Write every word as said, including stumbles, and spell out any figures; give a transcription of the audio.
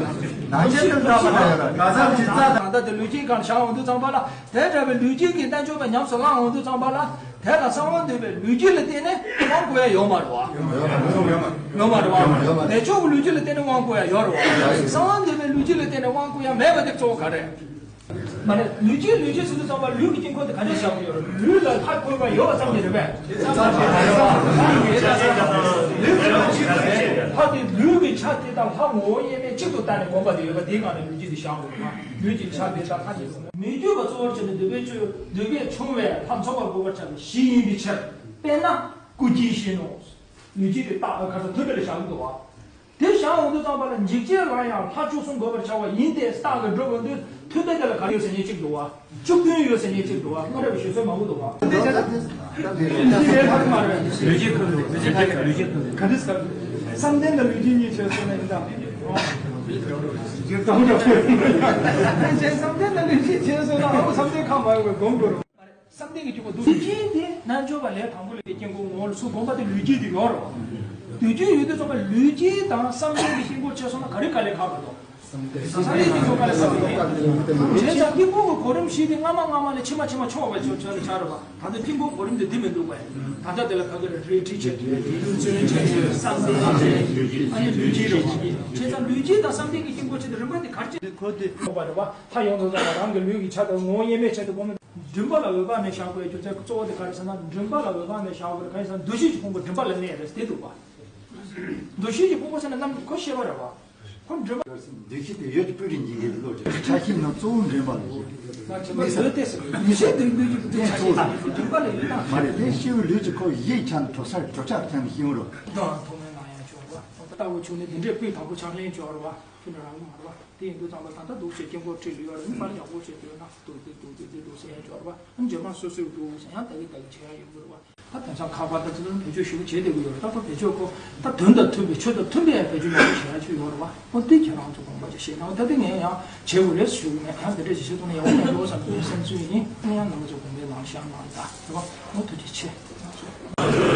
ནང་བཞིན་དུ་འདྲ་མ་འདྲ་ཡོད་ར། གང་ཟག་ཇི་ལྟ། ད་ལྟ་དེ་ལུས་དཀྱིལ་གང་བཞག་འོང་དུས་ཙམ་པ་ལ། དེ་འདྲ་བའི་ལུས་དཀྱིལ་གྱི་རྣལ་འབྱོར་པ་ཉམས་སུ་བླང་འོང་དུས་ཙམ་པ་ལ། དེ་ལ་གསང་བ་འདུས་པའི་ལུས་དཀྱིལ་ལ་བརྟེན་ནས་དབང་བསྐུར་ཡ་ཡོད་མ་རེད་བ། ཡོད་མ་རེད་བ། བདེ་མཆོག་གི་ལུས་དཀྱིལ་ལ་བརྟེན་ནས་དབང་བསྐུར་ཡ་ཡོད་རེད་བ། གསང་བ་འདུས་པའི་ལུས་དཀྱིལ་ལ་བརྟེན་ནས་དབང་བསྐུར་ཡ་མེད་པ་དེ་གཙོ་བོ་ག་རེ། མ་རེད། ལུས་དཀྱིལ་ལུས་དཀྱིལ་ཟེར་དུས་ཙམ་པ་ལུས་ཀྱི་དཀྱིལ་འཁོར་དེ་ག་འདྲ་བཞག་གི་ཡོད་རེད། ལུས་ལ་ལྷ་བཀོད་པ་ཡོད་པ་ཙམ་གྱིས་རེད་པས། ལྷ་དེ་ལུས་ཀྱི་ཆ་དེ་དང་ལྷ་ངོ་བོ་དབྱེར་མེད་གཅིག་ཏུ་བལྟས་ནས་བསྒོམ་པ་དེ་ཡོད་པ་དེའི་སྒང་ནས་ལུས་དཀྱིལ་དེ་བཞག་དགོས་རེད་པ། ལུས་ཀྱི་ཆ་དེ་དང་ལྷ་གཉིས་སུ་མི་བསྐྱོད་པ་གཙོ་བོར་བྱས་ནས་འདོད་པའི་ཆོས་འདོད་པས་ཕྱུང་བའི་ལྷ་མཚོན་པར་དགོས་པར་བྱ་བའི་གཞི་ཡིན་པའི་ཕྱིར། དཔེར་ན་སྐུ་དཀྱིལ་ཞེས་ནོ། ལུས་དཀྱིལ་དེ་རྟགས་ཁ་སང་ཐུབ་པ་ལ་བཞག་གི་འདུག་བ། དེ་བཞག་འོང་དུས་ཙམ་པ་ལ་འཇིགས་བྱེད་ལ་ཡང་ལྷ་བཅུ་གསུམ་དགོད་པར་བྱ་བ་ཡིན་ཏེ། རྟགས་ཀྱི་སྒྲུབ་འོང་དུས་ཐུབ་པའི་དེ་ལ་ག་རེ་ཡོད་ཟེར་མཁན་གཅིག་འདུག་བ། བཅུ་བདུན་ཡོད་ཟེར་མཁན་གཅིག་འདུག་བ། སྔོན་འགྲོ་བའི་ཞུ་སྲོལ་མང་པོ་འདུག་བ། འདི་བྱས་ན་འདི་ལྷག་མ་རེད། ལུས་དཀྱིལ་ཁུ་ལུས་དཀྱིལ་ཁུ་ལུས་དཀྱིལ་ཁུ་ག་འདྲ་ཟེར། བསམ་གཏན་དང་ལུས་དཀྱིལ་གཉིས་བྱས་སོང་ན་ཡིན་ད། བསམ་གཏན་དང་ལུས་དཀྱིལ་བྱས་སོང་ན་ཨ་ཁུ་བསམ་གཏན་ཁ་མ་ཡོང་བའི་སྒོམ་དགོས་རེད། བསམ་གཏན་གྱི་དཀྱིལ་འཁོར་འདུ་ཤེས་དེ་རྣལ་འབྱོར་པ་ལས་དང་པོ་ལས་དཀྱིལ་འཁོར་ངོ་བོ་ལ་སུ་བསྒོམ་པ་དེ་ལུས་དཀྱིལ་དེ་ཡོད་རེད། ལུས་དཀྱིལ་ཡོད་དུས་ཙམ་པ་ལུས་དཀྱིལ་དང་བསམ་གཏན་གྱི་དཀྱིལ་འཁོར་ཕྱེ་སོང་ན་ག་རེ་དཀའ་ལས་ཁག་པོ་འདུག་བསམ་གཏན་གྱི་དཀྱིལ་འཁོར་དཀའ་ལས་ཁག་པོ་འདུག་བྱས་ཙང་དཀྱིལ་འཁོར་གྱི་གོ་རིམ་བཞི་དེ་སྔ་མ་སྔ་མ་ལས་ཕྱི་མ་ཕྱི་མ་ཆོག་པ་ཆོག་ཆོག་ལ་ཆགས་རེད་པ། ད་ལྟ་དཀྱིལ་འཁོར་གོ་རིམ་དེ་འདི་མི་འདུག་པས། ད་ལྟ་དེ་ལ་ག་གི་རེད། རལ་གྲི་བྱས། བསམ་གཏན་བྱས། བསམ་གཏན་བྱས། ཨ་ནི་ལུས་དཀྱིལ་རེད་པ། བྱས་ཙང་ལུས་དཀྱིལ་དང་བསམ་གཏན་གྱི་དཀྱིལ་འཁོར་ཆེད་དུ་རིམ་པ་དེ་ག་རེ་བྱས། འཁོར་དེ་ཐོག་པ་རེད་པ། ལྷ་ཡོངས་རྫོགས་རང་གི་ལུས་ཀྱི་ཆ་དང་ངོ་བོ་དབྱེར་མེད་ཆེད་དུ་བསྒོམ་ན། མགྲིན་པ་ལ་འོད་དཔག་མེད་བཞག་དགོས་ཡ་རྒྱུ་མཚན་གཙོ་བོ་དེ་ག་རེ་ཟེར་ན། མགྲིན་པ་ལ་འོད་དཔག་མེད་བཞག་དགོས་རེད། གང་ཡིན་ཟེར་ན་འདུ་ཤེས་ཀྱི་ཕུང་པོ་མགྲིན་པ་ལ་གནས་རེད་ཟེར་དེ་འདུག་པ། འདུ་ཤེས་ཀྱི་ཕུང་པོ་ཟེར་ན་རྣམ་ཁོ་ཤེས་པ་རེད་པ། ཁོ་མགྲིན་པ། འདུ་ཤེས་དེ་ཡོད་ཀྱི་སྤུ་རིས་འབྱིན་མཁན་གྱི་བློ་དེ་ཕྲ་ཞིང་ན་གཙོ་བོ་མགྲིན་པ་ལ་ཡོད། མ་ཟོས་ཏེ་ཟེར་མི་ཤེས་དེ་འདུ་ཤེས་ཀྱི་ཕུང་པོ་ཕྲ་ཞིང་ན་མགྲིན་པ་ལ་ཡོད་ན། མ་རེད། དེ་ཤེས་པའི་ལུས་ཀྱི་ཁོ་ཡིད་ཆ་གྲོལ་ས་གྲོལ་ཆ་ཐམས་ཤེས་རོ། དང་ཐོག་མའི་ནང་ཡང་སྦྱོར་བ། ལྟ་བུ་ཆུང་ནས་དེ་འདྲའི་སྤུས་དག་པོ་ཕྱག་ལེན་སྦྱོར་བ། ཁྱོད་ནི་རང་གི་མ་རེད་པ། དེ་ཡིན་དུས་ཙམ་པ་ད་ལྟ་འདུག་བྱས་དཀྱིལ་འཁོར་ཁྲིད་ལུས་ཡོད་རེད། ནི་པར་ཡག་པོ་བྱས་དུས་ན་འདུག་འདི་འདུག་འདི་འདི་འདུག་ཟེར་ཡང་སྦྱོར་བ། ཨ་རྗེས་མ་སོ་སོའི་འདུག་ཟེར་ཡང་ད་གི་ད་གི་བྱེད་ཡ་ཡོད་དགོས་རེད་པ། ད་དེང་སང་ཁ་པར་ད་ཚོ་བེད་སྤྱོད་ཞུ་བྱེད་བསྡད་ཀྱི་ཡོད་རེད། ད་ཁོ་བེད་སྤྱོད་ཁོ་ད་དོན་དང་མཐུན་པའི་ཆོས་དང་མཐུན་པའི་བེད་སྤྱོད་ཡག་པོ་བྱེད་ཡ་ཅིག་ཡོད་རེད་པ། ཨོ་དེ་ཁྱེད་རང་ཚོ་དགོངས་པ་ཅིག་བཞེས་གནང་། ད་དེ་ངས་ཡང་བྱེད་དགོས་རེད་ཞུ་གི་མེད། ཡང་དེ་འདྲ་ཞིག་བྱེད་ཐུབ་ན་ཡག་པོ་མེད་འགྲོ་བསམ་པའི་སེམས་ཚུལ་ཡིན། ཨ་ཡང་ནང་ཚོ་དགོངས་པའི་ནང་བཞག་གནང་ད་རེད་པ། ཨོ་ཐུགས་རྗེ་ཆེ།